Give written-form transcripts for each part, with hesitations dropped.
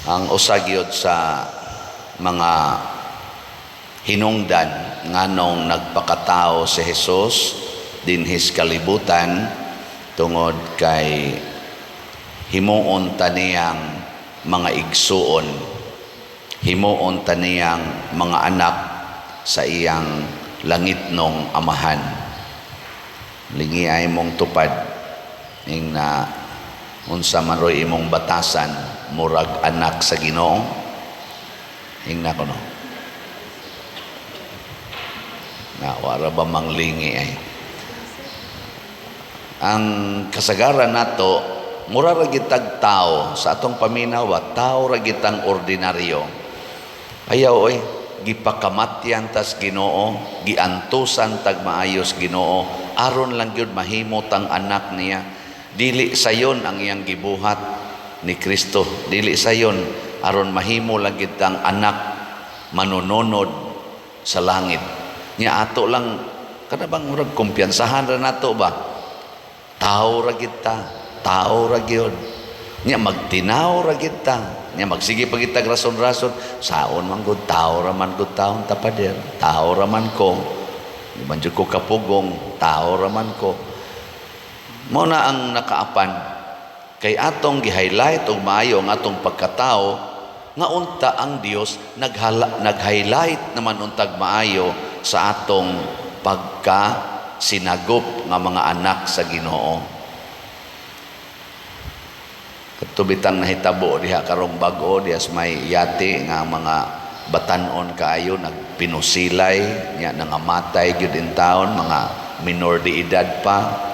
Ang usa gyud sa mga hinungdan nganong nagpakatao si Jesus dinhis kalibutan, tungod kay himuon ta niyang mga igsuon, himuon ta niyang mga anak sa iyang langitnong Amahan. Lingi ay mong tupad ing na unsa man roy imong batasan, murag anak sa Ginoo. Ing na kuno na wara ba manglingi ay ang kasagaran nato, mura ra gitag tao sa atong paminaw ba, tao ra gitang ordinaryo. Ayaw oy, gipakamatyan tas Ginoo, giantusan tag maayos Ginoo aron lang gyud mahimo tang anak niya. Dili sayon ang iyang gibuhat ni Kristo, dili sayon, aron mahimo lang gid tang anak manunonod sa langit nya. Ato lang kana bang murag kumpiyansahan ra nato ba, tao ra gid ta, tao ra gyud nya, magtinaw ra gid ta nya, magsige pa gid tag rason-rason, saon man gud, tao ra man gud taon ta, pader, tao ra man ko, di man jud ko kapugong, tao ra man ko. Mo na ang nakaapan kay atong gi-highlight og maayo ang atong pagkatao, nga unta ang Dios nag-highlight naman untag maayo sa atong pagka sinagop nga mga anak sa Ginoo. Kadto bitang nahitabo diha karong bag-o diha sa may yate nga mga batanon kaayo nagpinusilay nya, nangamatay gyud in taon, mga minor de edad pa.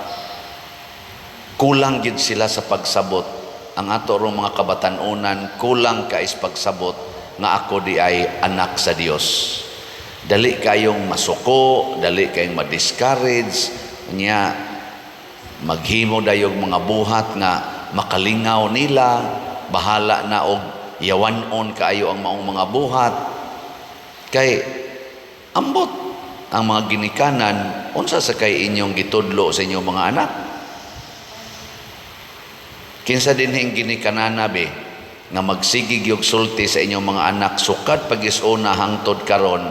Kulang gyud sila sa pagsabot. Ang ato rong mga kabatanunan kulang kay pagsabot nga ako di ay anak sa Dios. Dali kayong masuko, dali kayong ma-discourage nya, maghimo dayog mga buhat nga makalingaw nila, bahala na og yawanon kaayo ang maong mga buhat. Kay ambot ang mga ginikanan, unsa sa kay inyong gitudlo sa inyong mga anak? Kinsa dinhing ginikanana be nga magsigig yung sulti sa inyong mga anak sukad pag-isuna hangtod karon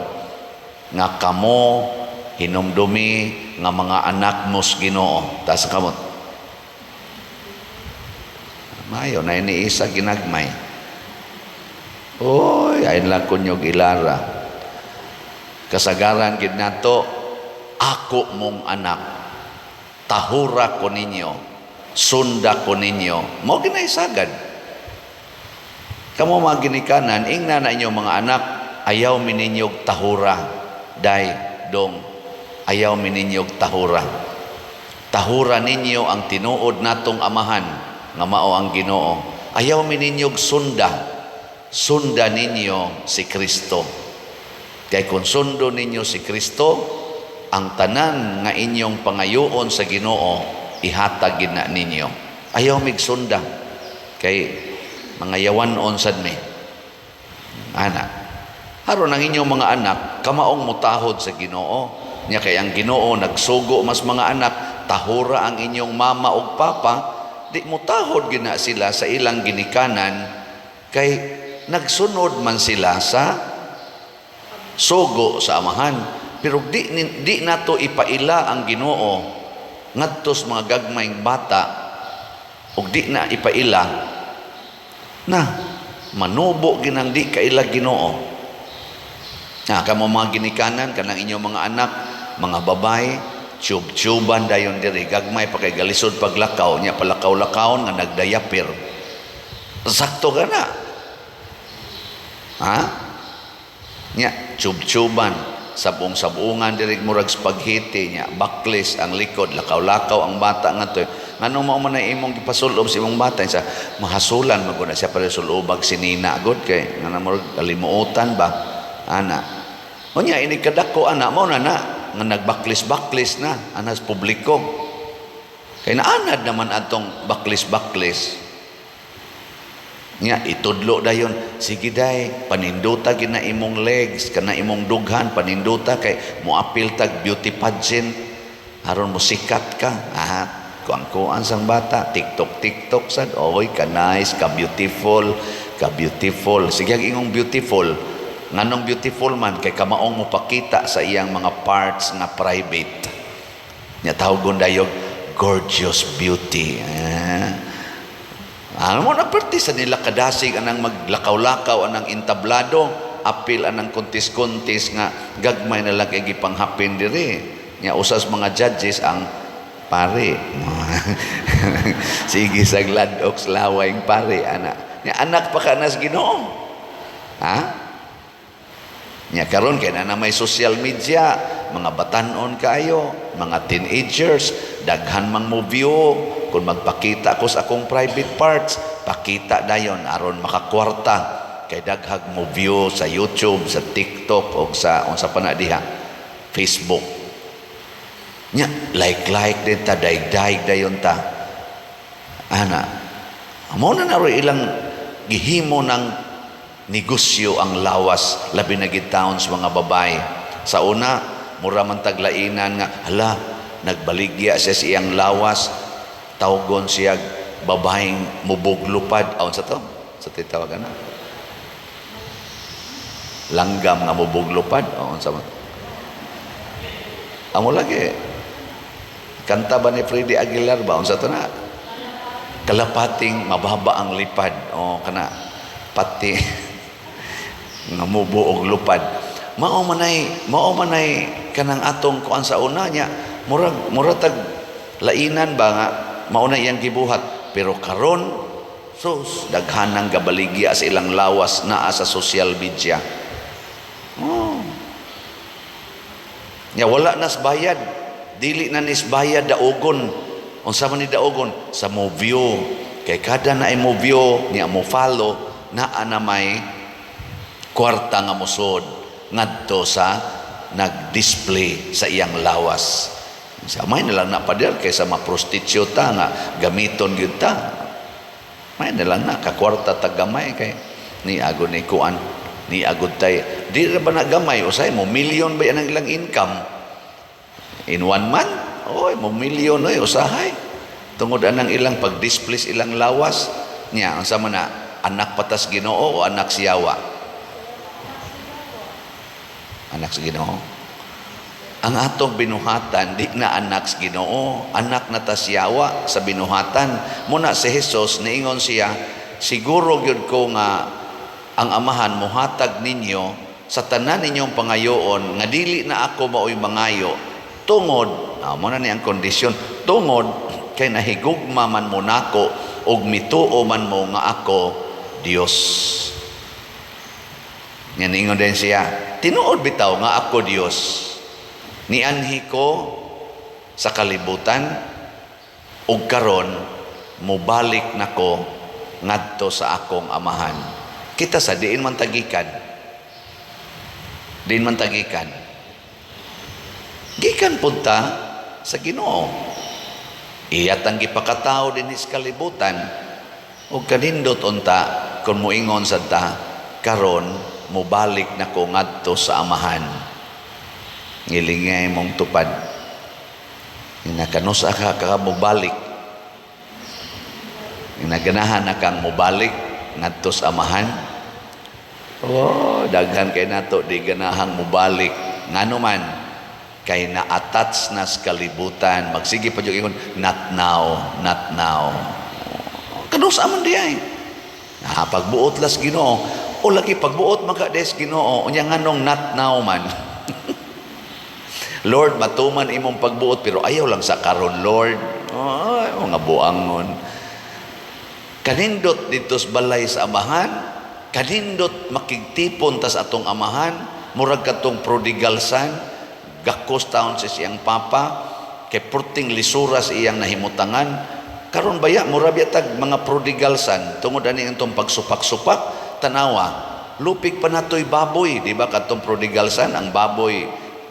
nga kamo hinumdumi nga mga anak mos Ginoo? Taas kamot. Mayo na ini isa ginagmay. Oy, ayon lang kunyog ilara. Kasagaran gid nato, ako mong anak, tahura ko ninyo, sunda ko ninyo. Mo ginaysagad. Kamo mga ginikanan, ingna na inyong mga anak, ayaw mininyog tahura. Day, dong, ayaw mininyog tahura. Tahura ninyo ang tinuod natong Amahan, nga mao ang Ginoo. Ayaw mininyog sunda. Sunda ninyo si Kristo. Kay kung sundo ninyo si Kristo, ang tanan nga inyong pangayoon sa Ginoo, ihatag gid na ninyo. Ayaw mig sunda. Kay mga yawanon sad mi. Ana. Aron ang inyong mga anak kamaong mutahod sa Ginoo. Nya kay ang Ginoo nagsugo mas mga anak, tahura ang inyong mama ug papa, di mutahod gina sila sa ilang ginikanan kay nagsunod man sila sa sugo sa Amahan. Pero di nato ipaila ang Ginoo ngadto sa mga gagmayng bata ug di na ipaila na manubo ginang di kaila Ginoo. Na kamo mga ginikanan, kanang inyong mga anak, mga babae, tube-tuban dayon diri, gagmay pa kay galisod paglakaw nya, palakaw-lakawon nga nagdayapir. Sakto ka na. Ha? Nya, tube-tuban, sabong-sabungan diri murag spaghetti nya, baklis ang likod, lakaw-lakaw ang bata nga to. Ngano mao man ay imong gipasulob sa imong bata sa mahasulan man gud na siya para sulubag si nina gud kay nga murag kalimuotan ba ana. Unya ini kadako ana mo na na nga nagbaklis-baklis na anas publiko. Kay naanad naman atong baklis-baklis. Nya itudlo dayon, sige day, paninduta gid na imong legs, kana imong dughan paninduta kay moapil tag beauty pageant aron mo sikat ka. Ah, Kuan-kuan sang bata, TikTok TikTok sad, oy, ka nice, ka beautiful, ka beautiful. Sige ang ingong beautiful. Nganong beautiful man kay kamaong mo pakita sa iyang mga parts nga private. Nya tawgon dayog gorgeous beauty. Eh. Ano mo na perti sa nila kadasig anang maglakaw-lakaw anang entablado, apil anang kontis-kontis nga gagmay na lang kay gipanghapin diri. Nya usas mga judges ang pare. Sige sa gladok laway pare ana. Nya anak pa ka nas Ginoo. Ha? Nya karon kay na may social media, mga batanon kaayo, mga teenagers, daghan mang mo view. Kung magpakita ko sa akong private parts, pakita dayon aron makakwarta kay daghag mo view sa YouTube, sa TikTok o sa unsa pa na diha, Facebook. Nya like like din ta, daig-daig dayon ta. Ana, mo na naroy ilang gihimo ng negosyo ang lawas, labi na gid taon sa mga babae. Sa una, mura man taglainan nga, hala, nagbaligya siya sa iyang lawas, tawgon siya babaeng mubuglupad. Aon sa to? Sa titawagan na? Langgam nga mubuglupad. Aon sa Amo lagi. Kanta ba ni Freddie Aguilar ba? Unsa to na? Kalapating mababa ang lipad. O kana pati nga mubo og lupad. Mao manay kanang atong kuan sa una niya. Murag murag tag lainan ba nga mao na iyang gibuhat, pero karon sus, daghanang gabaligya sa ilang lawas naa sa social media. Oh. Nya wala nas bayad. Dili na nis bayad daugon. Unsa man ni daugon? Sa mo view. Kay kada na mo view, niya mo follow, naa na may kwarta nga mosod ngadto sa nag-display sa iyang lawas. Sa may na lang na pader kaysa ma-prostitute ta nga gamiton gyud ta. May na lang na kakwarta tag gamay kay ni agod ni kuan ni agod tay di ra ba na gamay, usay mo milyon ba yan ang ilang income in one month? Oy, mo milyon oy, usahay tungod anang ilang pag-display sa ilang lawas. Niya unsa man na, anak patas Ginoo o anak siyawa? Anak sa Ginoo. Ang atong binuhatan di na anak sa Ginoo, anak na ta siyawa sa binuhatan. Muna si Jesus niingon siya, siguro gyud ko nga ang Amahan mohatag ninyo sa tanan ninyong pangayoon nga dili na ako maoy mangayo, tungod mo na ni ang kondisyon, tungod kay nahigugma man mo nako ug mituo man mo nga ako Dios. Nga niingon din siya, tinuod bitaw nga ako Dios, nianhi ko sa kalibutan ug karon mobalik nako ngadto sa akong Amahan. Kita sa diin man tagikan? Diin man tagikan? Gikan punta sa Ginoo. Iya tang gipakatao dinhi sa kalibutan ug kanindot unta kung moingon sad ta, karon mobalik na ko ngadto sa Amahan. Ngilingay mong tupad. Inakanusa ka ka mobalik? Inaganahan na kang mobalik ngadto sa Amahan? Oh, daghan kay nato di ganahang mobalik. Ngano man? Kay na-attach na sa kalibutan. Magsige pa jud ingon, "Not now, not now." Kanusa man di ay. Ah, pagbuot las Ginoo. O lagi pagbuot maka des Ginoo, unya nganong not now man? Lord, matuman imong pagbuot pero ayaw lang sa karon, Lord. Ay, mga buangon. Kanindot dito sa balay sa Amahan, kanindot makigtipon tas atong Amahan, murag katong prodigal son, gakos taon sa siyang papa, kay purting lisura sa iyang nahimutangan. Karon baya, mura biya tag mga prodigal son, tungod ani atong pagsupak-supak, tanawa, lupig pa nato'y baboy, di ba katong prodigal son, ang baboy,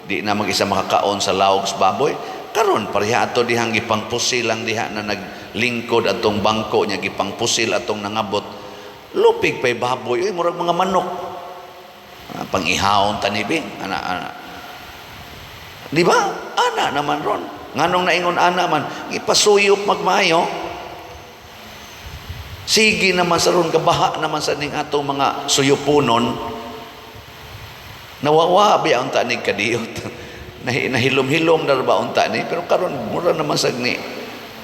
di na mag-isa makakaon sa lawog sa baboy. Karon pareha ato dihang gipangpusil lang diha na naglingkod atong bangko niya, gipangpusil atong nangabot. Lupig pa'y baboy, uy, murag mga manok. Ah, pang-ihawon tanibi, ana ana. Di ba? Ana naman ron. Nganong naingon ana man, ipasuyop magmaayo. Sige naman sa ron, kabaha naman sa ning atong mga suyupunon. Nawawa biya unta ni kadiyot. Nahilom-hilom na ba unta ni, pero karon mura naman sad ni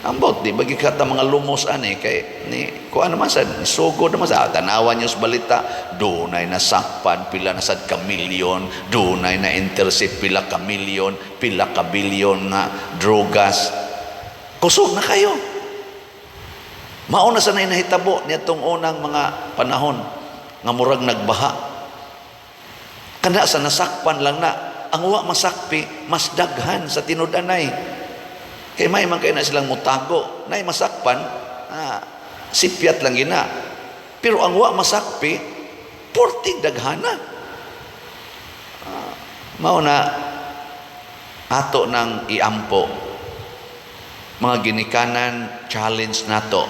ambot di bagi kata mga lumos ani kay ni kuan naman sad, sugod naman sa tanawan niyo sa balita, dunay nasakpan pila na sad ka milyon, dunay na intercept pila ka milyon, pila ka bilyon nga drogas. Kusog na kayo. Mao na sa nahitabo niadtong unang mga panahon nga murag nagbaha. Kana sa nasakpan lang na, ang wa masakpi mas daghan sa tinud-anay. Kay may man kay na silang mutago, nay masakpan, sipyat lang gina. Pero ang wa masakpi, porting daghana. Mao na ato nang iampo. Mga ginikanan, challenge nato.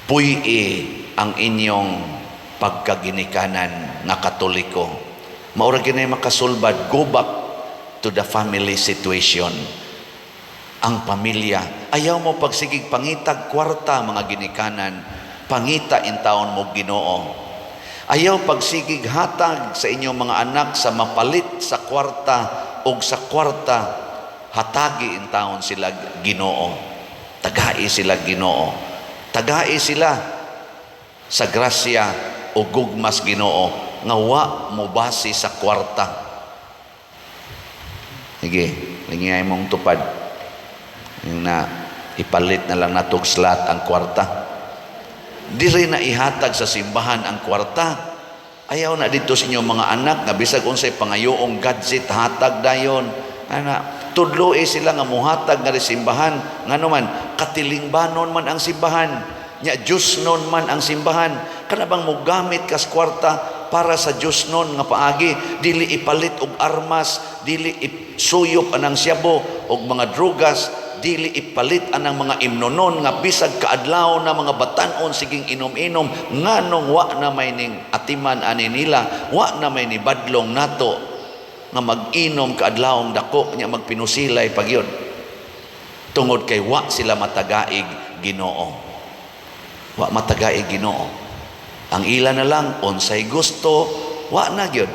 Puy-i ang inyong pagkaginikanan nga Katoliko. Maura ginay makasulbad, go back to the family situation. Ang pamilya. Ayaw mo pagsigig pangitag kwarta, mga ginikanan, pangita in taon mo Ginoo. Ayaw pagsigig hatag sa inyong mga anak sa mapalit sa kwarta og sa kwarta, hatagi in taon sila Ginoo. Tagai sila Ginoo. Tagai sila sa grasya o gugmas Ginoo nga wa mo base sa kwarta. Sige, lingiyay mong tupad. Yung na ipalit na lang natog slot ang kwarta. Diri na ihatag sa simbahan ang kwarta. Ayaw na dito sa inyong mga anak nga bisag unsay pangayoong gadget, hatag dayon. Ana, tudloi sila nga muhatag nga simbahan. Ngano man katilingbanon man ang simbahan. Nya Diyosnon man ang simbahan. Kana bang mogamit kas kwarta para sa Diyosnon nga paagi, dili ipalit og armas, dili isuyop anang syabo og mga drugas, dili ipalit anang mga imnonon nga bisag kaadlaw na mga batan-on siging inom-inom. Nganong wa na may ning atiman ani nila, wa na may ni badlong nato nga mag-inom kaadlawong dako nya magpinusilay pagyon tungod kay wa sila matagaig Ginoo. Wa matagaig Ginoo. Ang ila na lang unsay gusto, wa na gyud.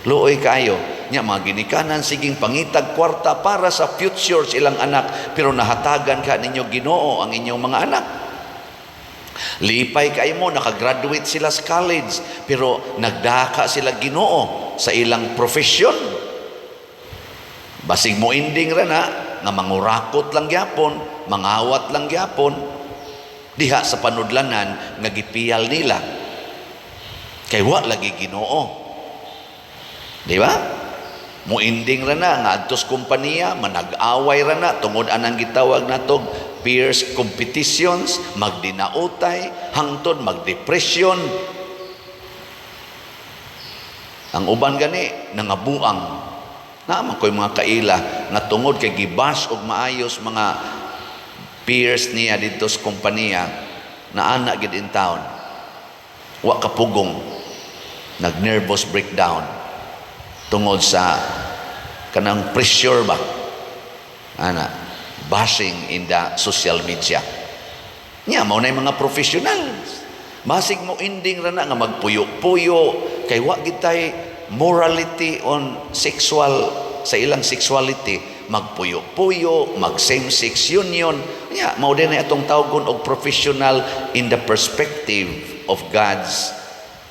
Luoy kaayo. Nya mga ginikanan, siging pangitag kwarta para sa future sa ilang anak, pero nahatagan ka ninyo Ginoo ang inyong mga anak? Lipay kay mo nakagraduate sila sa college, pero nagdaka sila Ginoo sa ilang profession. Basig mo ending ra na nga mangurakot lang gyapon, mangawat lang gyapon diha sa panudlanan nga gipiyal nila kay wa lagi Ginoo, di ba? Mo ending ra na nga adtos kompanya manag-away ra na tungod anang gitawag natog peers competitions, magdinautay hangtod magdepression. Ang uban gani nangabuang. Naman ko'y mga kaila nga tungod kay gibash og maayos mga peers niya dito sa kompanya, na ana gid in town, wa kapugong, nag nervous breakdown tungod sa kanang pressure ba ana, bashing in the social media nya. Mao na mga professionals, basig mo ending ra na nga magpuyo-puyo kay wa gitay morality on sexual, sa ilang sexuality, magpuyo-puyo, mag same-sex union. Nya mao din na atong tawgon og professional in the perspective of God's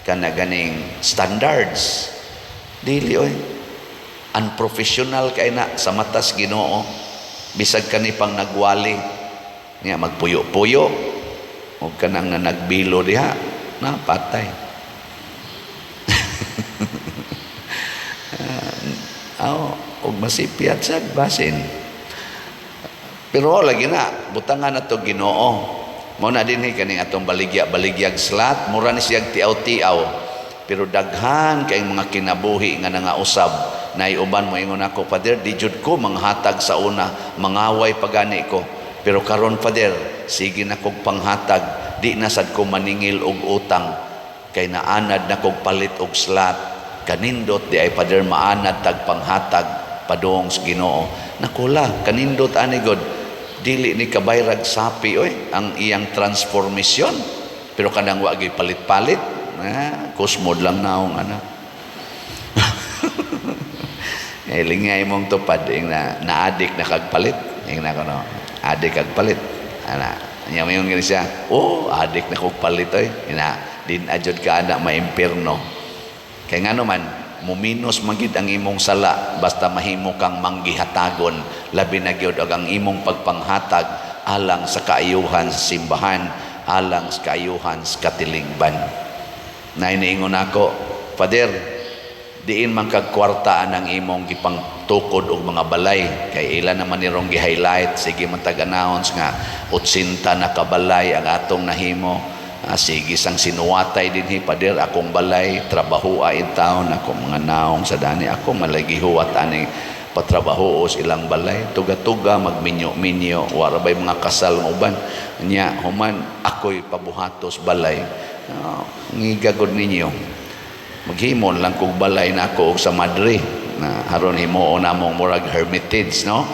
kana ganing standards. Dili oy, unprofessional kay na sa matas Ginoo bisag kani pang nagwali niya, magpuyo-puyo og kanang na nagbilo diha na patay. Aw, og masipyat sad basin. Pero lagi na butangan na to Ginoo. Mao na dinhi kaning atong baligya baligyag slot, mura ni siyag tiaw-tiaw, pero daghan kay mga kinabuhi nga nangausab. Nay uban mo ingon ako, "Father, di jud ko manghatag sa una, mangaway pagani ko. Pero karon, Father, sige na kog panghatag, di na sad ko maningil og utang kay naanad na kog palit og slot. Kanindot di ay, Father, maanad tag panghatag." Padung sa Ginoo. Nakula kanindot ani god, dili ni kabayrag sapi oy ang iyang transformation, pero kanang wa gyud palit-palit na kusmod lang naong ana. Eh, lingay mong tupad ing na naadik na kagpalit ing na kono adik kag palit ana nya mayon gani siya. Oh, adik na kog palit oy. Ina din ajud ka ana maimpierno, kay ngano man muminos man gid ang imong sala basta mahimo kang manggihatagon, labi na gyud og ang imong pagpanghatag alang sa kaayuhan sa simbahan, alang sa kaayuhan sa katilingban. Nainiingon ako, "Father, diin man kag kwarta ang imong gipangtukod og mga balay?" Kay ila naman nirong gi-highlight, sige man tag-announce nga 80 na kabalay ang atong nahimo. Ah, sige sang sinuwatay dinhi, "Pader, akong balay trabaho in town ako mga naong sa dani ako malagi huwat ani patrabaho sa ilang balay, tuga-tuga magminyo-minyo, wara bay mga kasal ng uban nya human ako'y pabuhatos balay." Ngigagod ninyo, maghimon lang kog balay na ako og sa madre na haron himuon namong murag hermitage, no?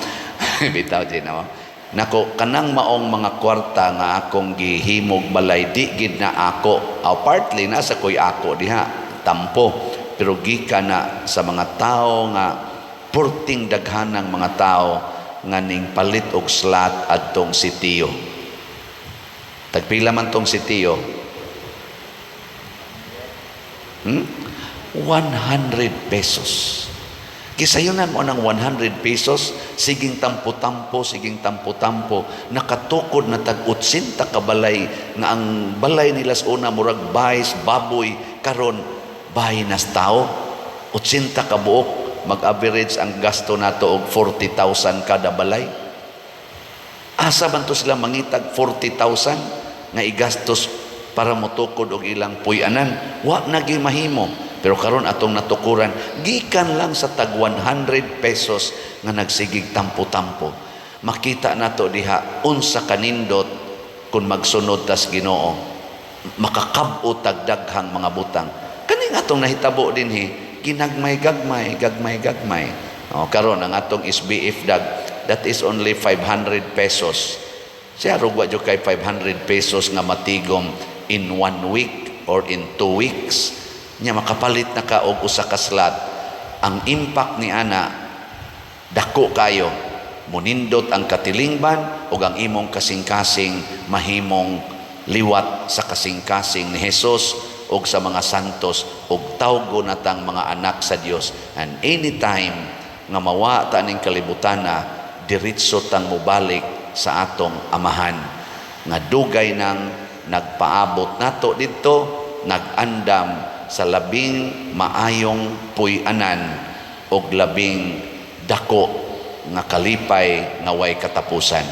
Bitaw din, no? Nako, kanang maong mga kwarta nga akong gihimog balay, di gid na ako. Aw, partly nasa koy ako diha tampo, pero gikan na sa mga tao nga purting daghanang mga tao nga ning palit og slot adtong sitio. Tagpila man tong sitio? 100 pesos. Kisayunan mo ng 100 pesos, siging tampo-tampo, siging tampo-tampo, nakatukod na tag 80 ka balay nga ang balay nila sa una murag bays, baboy, karon bahay nas tao. 80 ka buok, mag-average ang gasto nato og 40,000 kada balay. Asa man to sila mangitag 40,000 nga igastos para motukod og ilang puy-anan? Wa na gyud mahimo. Pero karon atong natukuran gikan lang sa tag 100 pesos nga nagsigig tampo-tampo. Makita nato diha unsa kanindot kung magsunod tas Ginoo. Makakab-o tag daghang mga butang. Kaning atong nahitabo dinhi, ginagmay-gagmay, gagmay-gagmay. O, karon ang atong SBF dag, that is only 500 pesos. Siya rugwa jud kay 500 pesos nga matigom in one week or in 2 weeks. Nya makapalit na ka og usa ka slot. Ang impact ni ana dako kayo. Munindot ang katilingban ug ang imong kasing-kasing mahimong liwat sa kasing-kasing ni Jesus ug sa mga santos ug tawgo natang mga anak sa Dios. And anytime nga mawa ta ning kalibutana, diretso tang mobalik sa atong amahan nga dugay nang nagpaabot nato didto, nag-andam sa labing maayong puy-anan og labing dako nga kalipay nga way katapusan.